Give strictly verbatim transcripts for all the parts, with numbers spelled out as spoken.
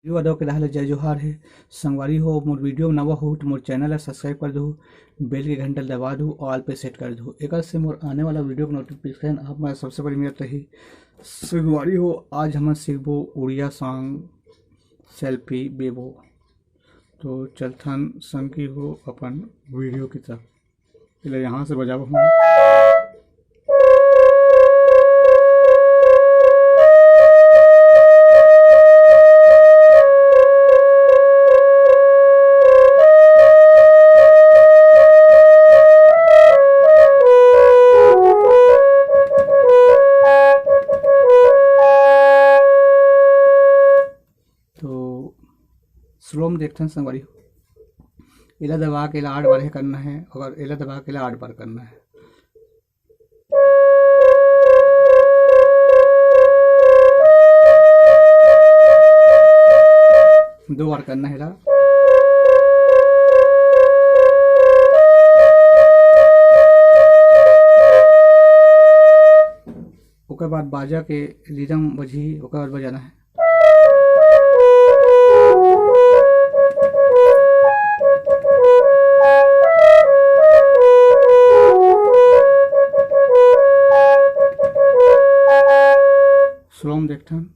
video अदव के रहले जय जोहार हे। संगवारी हो, मोर video नवा हो तो मोर channel ला subscribe कर दू, bell के घंटा ला दबा दू, all पे set कर दू। एकर से मोर आने वाला video के notification आप मन सबसे पहले मिलत रही। संगवारी हो, आज हमन सीखबो उड़िया song सेल्फी बेबो। तो चलथन संगी हो अपन video की तरफ। चले यहाँ से बजाबो हम। तो slow में देखथन संगवारी हो। एला दबा के एला आठ बार हे करना है, अगर एला दबा के एला आठ बार करना है। दो बार करना है एला। ओकर बाद बाजा के rhythm बजही, ओकर बाद बजाना है। Slow में देखथन।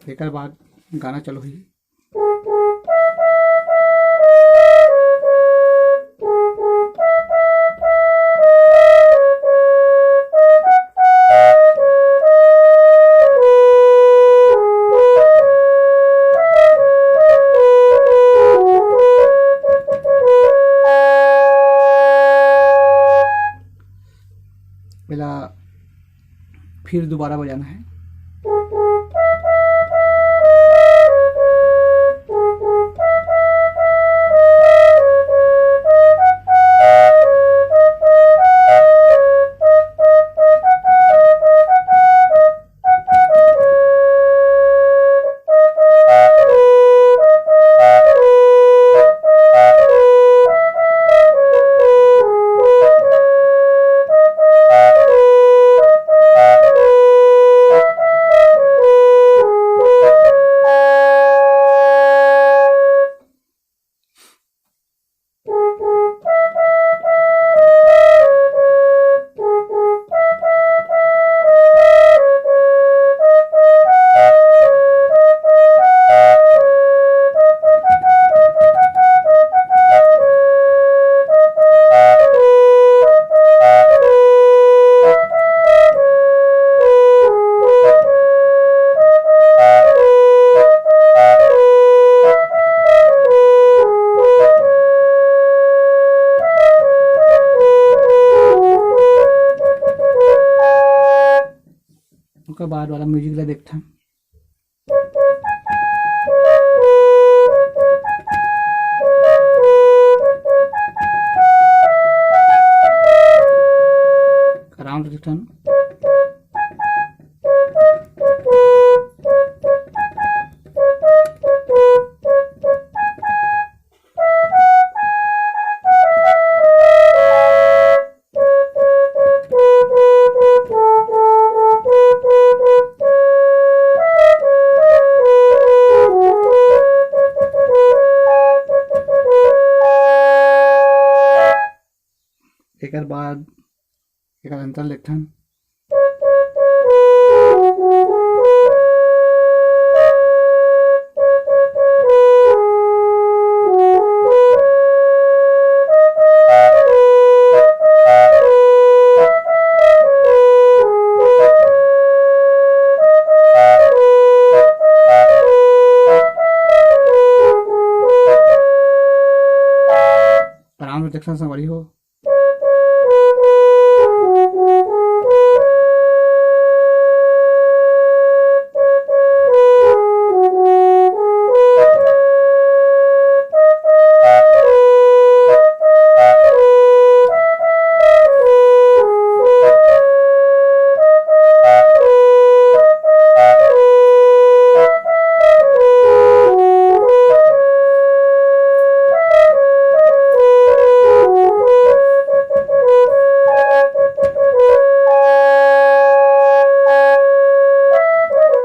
एकर बाद गाना चालू होही। एला फिर दोबारा बजाना है। ओकर बाद वाला music ला देखथन। Round देखथन। एकर बाद एकर अंतर देखथन। आराम से देखथन संगवारी हो।